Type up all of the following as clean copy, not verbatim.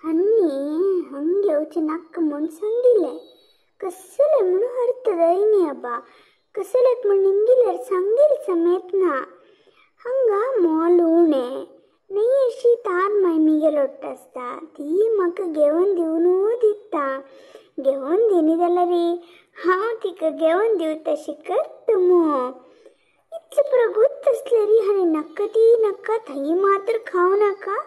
आनी हांग घेवचें नाका म्हूण सांगिल्लें. कसलें म्हणून अर्थ जायनी आबा, कसलेक म्हूण निमगिल्यार सांगील समेत ना. हांगा मोल उणें न्ही अशी तार माय मिगेल लोट्टा आसता ती म्हाका घेवन दिवनू दिता. घेवन दिनी जाल्यार हांव तिका घेवन दिवता तशी करता मू. इतलें प्रगूत आसलें री आनी नाका ती नाका थंय मात्र खावं नाका,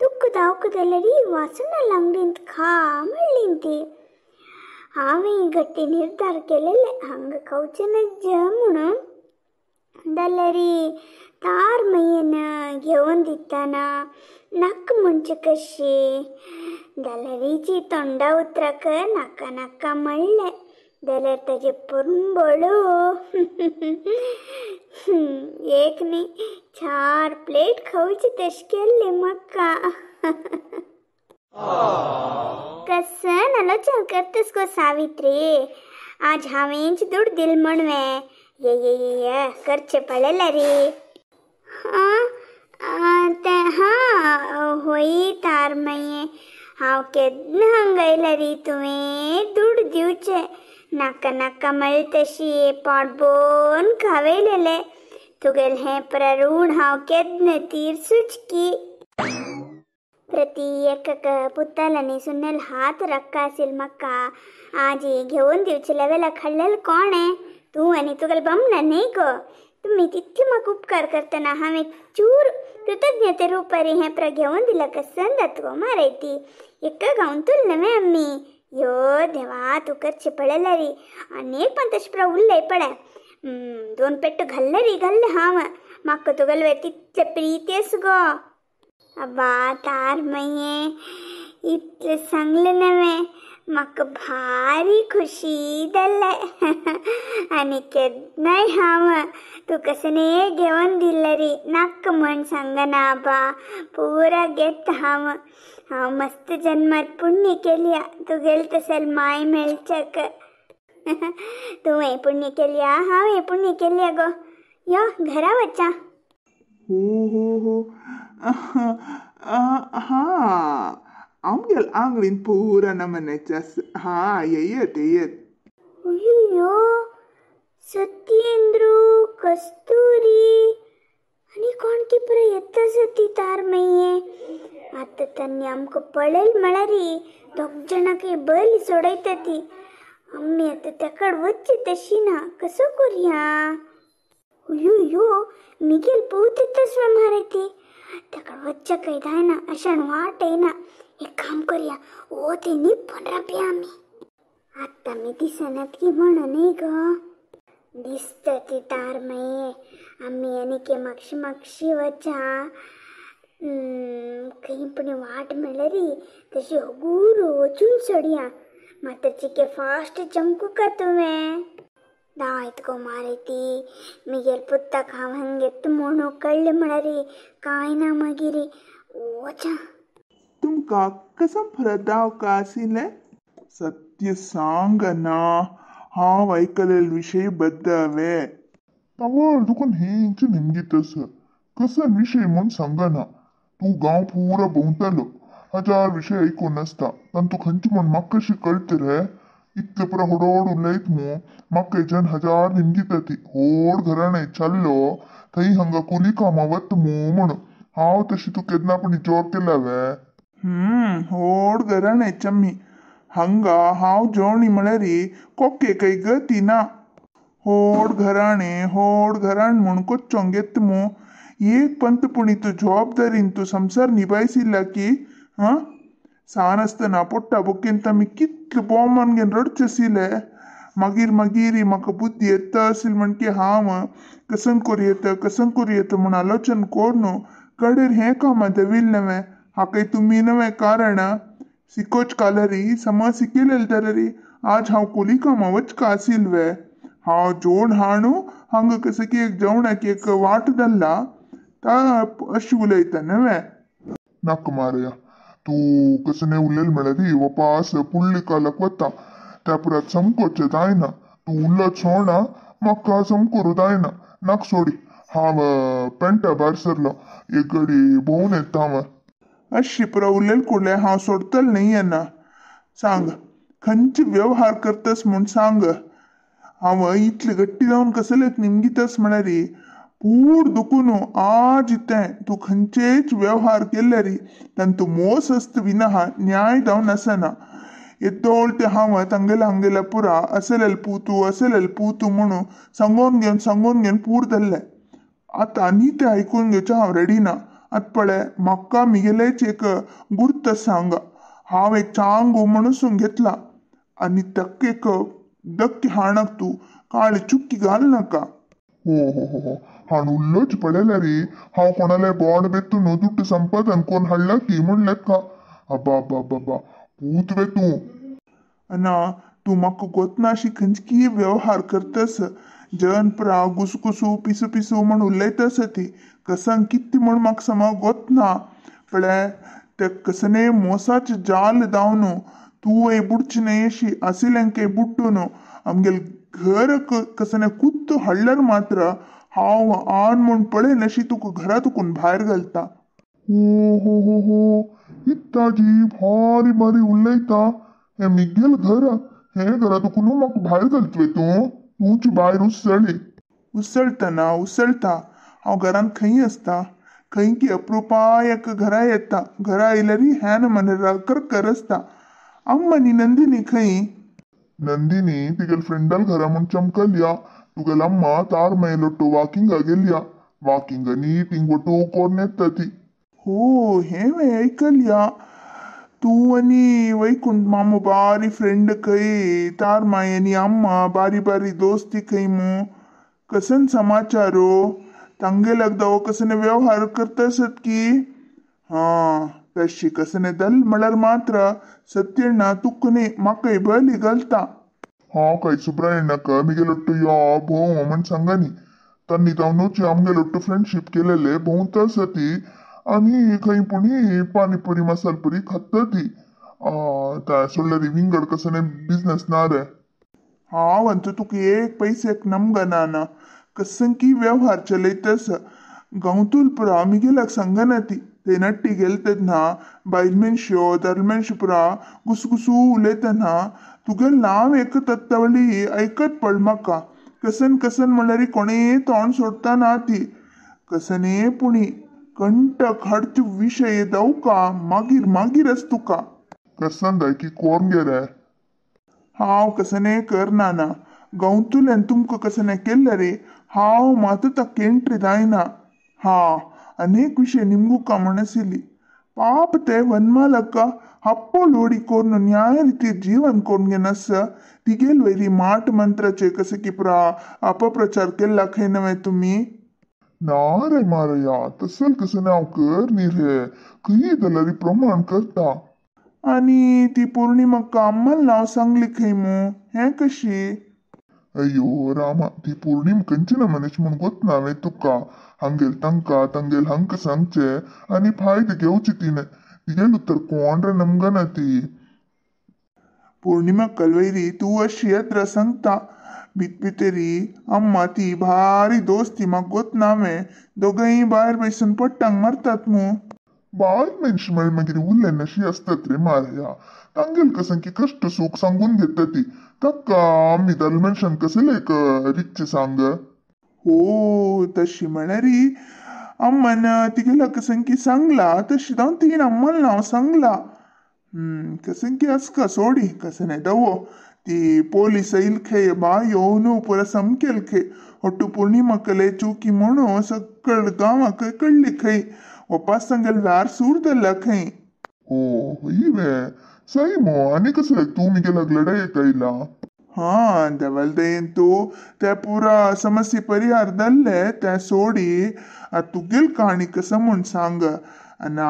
तुका दावका जाल्यार वासना लांगडींत खा म्हणली ती. हांवें घट्टी निर्धार केलेले हांगा खावचें नज्ज म्हणून. जाल्यार तार मयेन घेवन दितना नाका म्हणचें कशें. जाल्यारीची तोंडा उतराक नाका नाका म्हणलें जाल्यार ताजे पुरंबळो एक न्ही 4 प्लेट खावची तशें केल्लें म्हाका. कसन आलोचन करतस गो सावित्री, आज हांवेंच दुड दिल म्हणवे. ये ये ये करचें पडलें रे. हां तें हां होय तार मागीर हांव केन्ना हांगा आयलें री तुवें दुड दिवचें नाका नाका म्हणलें तशी पोट भरून खावयलेलें. तुगेलें हें प्ररूण हांव केन्ना तीरसूच की. प्रति एक पुतालांनी सुन्नेल हात रक्का आशिल्लो म्हाका. आजी घेवन दिवचे लेवेलाक हाडलेलें कोणें? तूं आनी तुगेलें बमना न्ही गो. तुमी तितले म्हाका उपकार करतना हांवें चूर कृतज्ञते रुपारी हें प्र घेवन दिलां कसन जाता गो मारयती. एका गांवतूल न्हय आमी. यो देवा तूं करचें पळयलें री. आनी एक पण तशें प्र उरलें पळय. 2 पेट्टो घाल्ले री घाल्ले हांव. म्हाका तुगेलें तितलें प्रीती आसा गो. अब्बा तार मये इतलें सांगलें नवें म्हाका भारी खुशी जालें. आनी केन्नाय हांव तूं कसलें घेवन दिलें री नाका म्हण सांगना आबा, पुरा घेता हांव. हांव मस्त जन्मात पुण्य केल्या तुगेलें तसलें माय मेळच्याक. तुवें पुण्य केल्या हांवें पुण्य केल्या गो. यो घरा वचा. हो हो हो हां आमगेल आंगडीन पुरा नमन्याचे आसा. हां येयत येयत. अय्यो सत्येंद्रू कस्तुरी आनी कोण की पुरा येता सती तार मागीर. आतां तांणी आमकां पळयल म्हळ्यार दोग जाणांक बली सोडयता ती. आमी आतां तेकड वचची तशी ना, कसो करुया? अय्यो मिगेल पूत येता स्व मारती. तेकड वच्च्या काय जायना अशान वाट येना. एक काम करुया, ओ ते निपून रावया आमी. आतां आमी दिसनात की म्हणून न्ही गो. दिसता ती तार मागीर. आमी आनी मागशी मागशी वचा. खंय पूण वाट मेळ्ळी तशी हगूर वचून सोडया. मात चिके फास्ट चमकूका तुवें. दायत गो मारती मिगेल पुत्ताक हांव हांगा येता म्हणून कळ्ळें म्हळ्यार कांय ना मागीर वचा. तुमकां कसो फरक दावका आशिल्लें? सत्य सांगना हांव आयकलेले विशय बद्दवे. तवळ तुका हेंच निमगीत आसा कसन विशय म्हूण सांगना. तूं गांव पुरा भोंवतालो, 1000 विशय आयकून आसता. तांतू खंयचे म्हूण म्हाका कशें कळटा रे? इतले पुरा होडोड उलयत मू म्हाका हेज्यान 1000 निमगिता ती. होड घराणें चाललो थंय हांगा कुली कामां वता मू म्हणून. हांव तशी तूं केन्ना पण जोर केला वे? होड घराणें चम्मी. हांगा हांव जेवणी म्हळ्यार कोके काही गती ना. होड घराणें होड घराण म्हूण कोच्चोंक येता मू. एक पंत पुणी तूं जबाबदारीन तूं संवसार निभायसिल्ला की हां? सान आसतना पोट्टा बोकेन आमी कितले बोमान घेवन रडचे आशिल्ले. मागीर मागीर म्हाका बुद्धी येता आशिल्ली म्हण की हांव कसन करूं येता कसन करूं येता म्हूण आलोचन करून कडेर हें कामां देविल्लें नवें. हाकाय तुमी नवें कारण सिकोच कालरी समा सिकेलें जाल्यार आज हांव कुली कामां वचका आशिल्लें वे. हांव जेवण हाणू हांगा कसं की एक जेवणाक एक वाट धरला ता अशी उलयता नवें. नाका मारया तूं कसं उलयल म्हळ्यार वपास पुडली कालाक वता त्या पुरात समकोचें जायना. तूं उल्लत सोडना म्हाका समकोरू जायना. नाक सोडी हांव पेंटा भायर सरलो एक घडी भोंवून येता हांव. अशी पुरा उलयल कुडले हांव सोडतल न्ही येना. सांग खंयचे व्यवहार करतस म्हूण सांग. हांव इतले गट्टी जावन कसलेच निमगितस म्हळ्यार पूर दुखून आज इतें तूं खंयचेच व्यवहार केल्यारी तांतू मोस आसता विना न्याय जावन आसना. येदोळ ते हांव तांगेल्या हांगेल्या पुरा असलेल पूतू असलेल पूतू म्हणून सांगोन घेवन सांगोन घेवन पूर धरलें. आतां आनी तें आयकून घेवचें हांव रेडी ना. आतां पळय म्हाका मिगेलेच एक गुर्त सांग. हांव एक चांगू म्हणून घेतला आनी ताका एक धक्के हाणक तूं काळी चुक्की घाल नाका. हो हो हो हो हाण उल्लोच पळयल्या रे हांव कोणाले बोंड बेतून दुड्ड संपादन कोण हाडला की म्हण लेखा. अब्बा अब्बा अब्बा पूत वे तूं. ना तूं म्हाका गोतनाशी खंयची व्यवहार करतस. जन पुरा गुसगुसू पिसू पिसू म्हण उलयतस ती कसंग कित्त म्हण म्हाका समा गोतना. पळय ते कसने मोसाचे जाल दावन तूं बुडची न्हय अशी आशिल्ल्यांकय बुड्डून आमगेले घर कसने कुत्तो हाडल्यार मात्र हांव आन म्हूण पळय नशी तुका घरा तुकून भायर घालता. हो हो हो हो इत्ताजी भारी भारी उलयता. हें मिगेल घर, हें घरा तुकून म्हाका भायर घालतवे तूं. तूंची भायर उसळी. उसळटा उसळटा. हांव घरांत खंय आसता खंय की अप्रुपायक घरा येता. घरा आयल्यारी ह्यान मन कर आसता. अम्मा नी नंदिनी खंय? नंदिनी तिगेल फ्रेंडाल घरा म्हूण चमकलया. तुगेल अम्मा तार मैल वाकिंगा गेल्या. वाकिंग नीटिंग ಒಟ್ಟು कोर्न येता ती. हो हें आयकलया. तूं आनी वैकुंठ मामू बारी फ्रेंड खंय, तार माय आनी अम्मा बारी बारी दोस्ती खंय मू. कसन समाचारो तांगेल्याक दावो कसने व्यवहार करतसत की? हां तशी कसने दल म्हळ्यार मात्र सत्यण्णा तुका न्ही म्हाकाय बली घालता. हांव काय सुब्रायण्णाक मिगेलೊಟ್ಟು या भोंव म्हण सांगानी. तांणी तावनूची आमगेलೊಟ್ಟು फ्रेंडशीप केलेले भोंवता ती आनी खंय पुणी पानीपुरी मसालपुरी खाता ती. सोडल्यार विंगड कसने बिझनेस ना रे. हांव अंतू तुका एक पैसेक नमगना ना. कसंकी व्यवहार चलयतस. गांवतूल पुरा मिगेल्याक सांगना ती. ते नट्टी गेल तेन्ना बायल मनश्यो दादले मनश्यो पुरा गुसगुसू उलयतना तुगेल नांव एक तत्वली आयकत पड म्हाका. कसन कसन म्हणल्यार कोणें तोंड सोडता ना ती. कसने पुणी कंटक हाडचे विशय दावका मागीर मागीरच तुका. कसन जाय की कोण गे रे? हांव कसने करना ना. गांवतुल्यान तुमकां कसने केल्ले रे हांव मात ताका एंट्री जायना. हा अनेक विशय निमगुका म्हणसिली. पाप ते वनमालक हप्पोळ ओडी कोर्न न्याय रीती जीवन कोण नस तिगेल वैरी माट मंत्राचे कसे की पुरा अपप्रचार केला खंय नव्हे तुमी? ना रे मारया तसल कसं हांव कर न्ही रे. खंय जाल्यार प्रमाण करता. आनी ती पौर्णिमाका अम्मल नांव सांगली खंय मू? हें कशी? अय्यो रामा ती पौर्णिम खंयची मनीस म्हूण गोतना हांवें तुका. हांगेल तांकां तांगेल हांकां सांगचे आनी फायदे घेवचे तिणें. तिगेल उतर कोण रे नमगना ती. पौर्णिमा कलवैरी तूं अशी येत्र सांगता. भितरी अम्मा ती भारी दोस्ती म्हाका गोतना हांवें. दोगांय भायर बैसून पट्टांक मारतात मू. बायल मनशी म्हळ्यार मागीर उलयनाशी आसतात रे मारया. तांगेल कसं की कश्ट सूख सांगून घेता ती. ताका आमी दादले मनशान कसले एक रितचें सांग. हो तशी म्हळ्यार अम्मान तिगेल्या कसं की सांगला तशी जावन तिणें अम्मान नांव सांगला. कसं की आसका सोडी कसं नाही दवो ती पोलीस येयल खे बा येवन पुरा समकेल खे. ಒಟ್ಟು ಪೂರ್ಣಿಮಕ್ಕಲೆ ಚೂಕಿ म्हणून सगळ गांवाक कळ्ळी खंय. वपास सांगेल व्यार सूर खंय. हो हय वे सही मो. आनी कसले तूं मिगेल्याक लडायेक आयला? हा देवल तूं ते पुरा समस्ये परिहार जाल्ले ते सोडी. तुगेल काणी कसं म्हूण सांग ना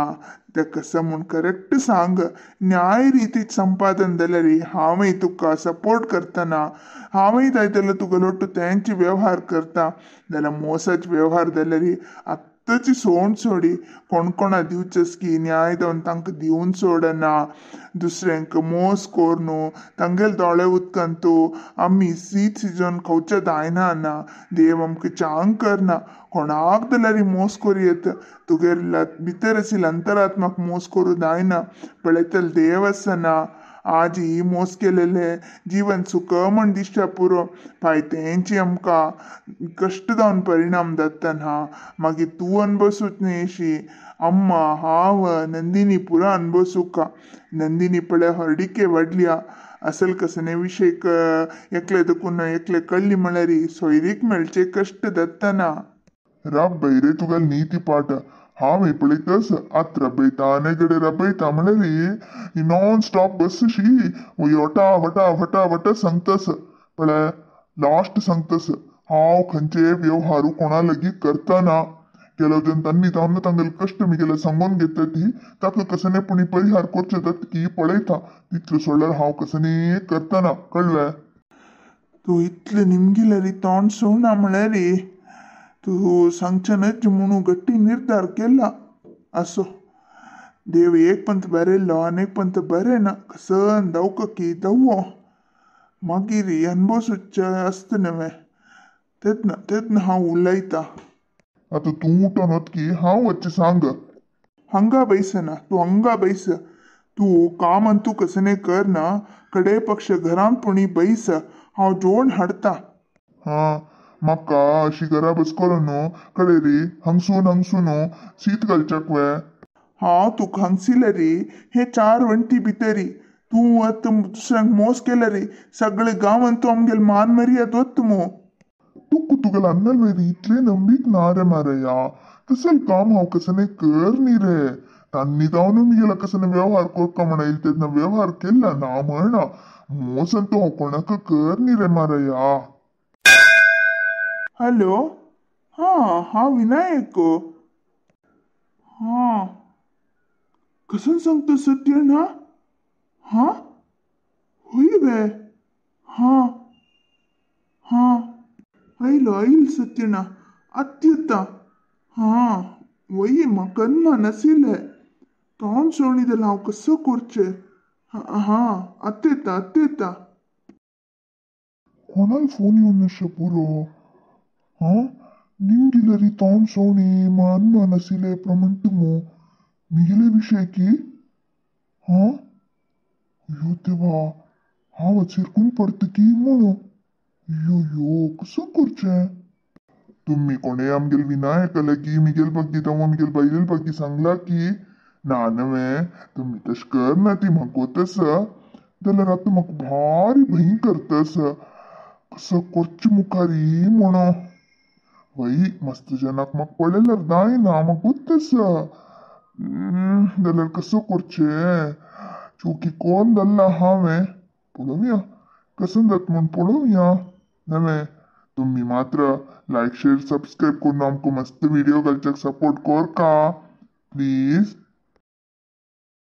ते कसं म्हूण करेक्ट सांग. न्याय रितीत संपादन जाल्यार हांवय तुका सपोर्ट करतना हांवय जाय जाल्यार तुगेलो तेंचे व्यवहार करता. जाल्यार मोसाचे व्यवहार जाल्यार आत्ताची सोड सोडी कोण कोणा दिवचेस की न्याय जावन तांकां दिवन सोडना दुसऱ्यांक मोस कोरनू तांगेले दोळे उदकांत तूं आमी शीत शिजोवन खावचें जायना ना देव आमकां चांग करना कोणाक जाल्यार मोस करूं येत तुगेर भितर आशिल्ल्या अंतरात्माक मोस करूं जायना पळयतले देव आसना आज ही मोस केलेले जीवन सुख म्हण दिसता पुरो पाय तेंची आमकां कश्ट जावन परिणाम जाता ना मागीर तूं अनभसूच न्ही अशी अम्मा हांव नंदिनी पुरा अनभसूका नंदिनी पळय हळडिके वाडल्या असल कसने विशय एकले देखून एकले कळ्ळी म्हळ्यार सोयरीक मेळचे कश्ट जातना. राब्बय रे तुगेली नीती पाठ. हांव हें पळयतस आत रबयता आनी गडे रबयता म्हळ्यार ही नॉन स्टॉप बस शी वटा वटा वटा वटा सांगतस. पळय लास्ट सांगतस हांव खंयचे व्यवहारू कोणा लागीं करतना केलो जन तांणी जावन तांगेले कश्ट मिगेले सांगून घेता ती ताका कसने पुणी परिहार करचे जाता की पळयता तितलो सोडल्यार हांव कसने करतना कळ्ळें. तूं इतलें निमगिल्यार तोंड सोडना म्हळ्यार तूं सांगचें न्हय म्हणून गट्टी निर्धार केला. असो देव एक पंथ बरयल्लो आनी एक पंथ बरें ना कसन धांवक की धांवो मागीर अनभोसूचे आसता न्हय तेन्ना तेन्ना हांव उलयता. आतां तूं उठोन वतकी हांव वच्चें सांग. हांगा बैसना तूं हांगा बैस तूं काम अंतू कसने कर ना कडे पक्ष घरांत पुणी बैस हांव जोड हाडटा. हां म्हाका अशी घरा बस करून न्हू कळ्ळें रे हांगसून हांगसून शीत घालच्याक वे. हांव तुका हांगसिलें रे हे चार वण्टी भितरी तूं आतां दुसऱ्यांक मोस केले रे सगळे गांवांत तूं आमगेले मान मर्याद वता मू. तुका तुगेले अन्नल वयर इतलें नंबीक ना रे मारया तसलें काम हांव कसने कर न्ही रे. तांणी जावन मिगेला कसने व्यवहार करका म्हण येयले तेन्ना व्यवहार केला ना म्हणना मोसन तूं हांव कोणाक कर न्ही रे मारया. हॅलो हां हांव विनायक. हां कसन सांगता सत्य ना. हां हय वे. हां हां आयलो आयल सत्यना आत्ता. हां वय म्हाका अनमान आशिल्लें तोंड सोडली जाल्यार हांव कसो करचें. हां आत्तां येता आत्तां येता. कोणाल फोन येवन अशें पुरो. हां निमगिल्यार तोंड सोवणी अनमान आशिल्लें प्रमाण मू मिगेले विशय की. हां अयो देवा हांव चिरकून पडटा की म्हणून यो यो कसो करचें. तुमी कोणें आमगेले विनायका लागीं मिगेल ಬಗ್ಗೆ जावं मिगेल बायले ಬಗ್ಗೆ सांगला की ना न्हय तुमी तशें करना ती म्हाका गोत आसा जाल्यार आतां म्हाका भारी भंय करता आसा कसो करचें मुखारी म्हणून. वय मस्त जनाक म्हाका पळयल्यार जायना म्हाका गोत आसा जाल्यार कसो करचें चुकी कोण जाल्ला हांवें पळोवया कसो जाता म्हूण पळोवया नवें. तुमी मात्र लायक शेअर सबस्क्रायब करून आमकां मस्त व्हिडिओ घालच्याक सपोर्ट करका प्लीज.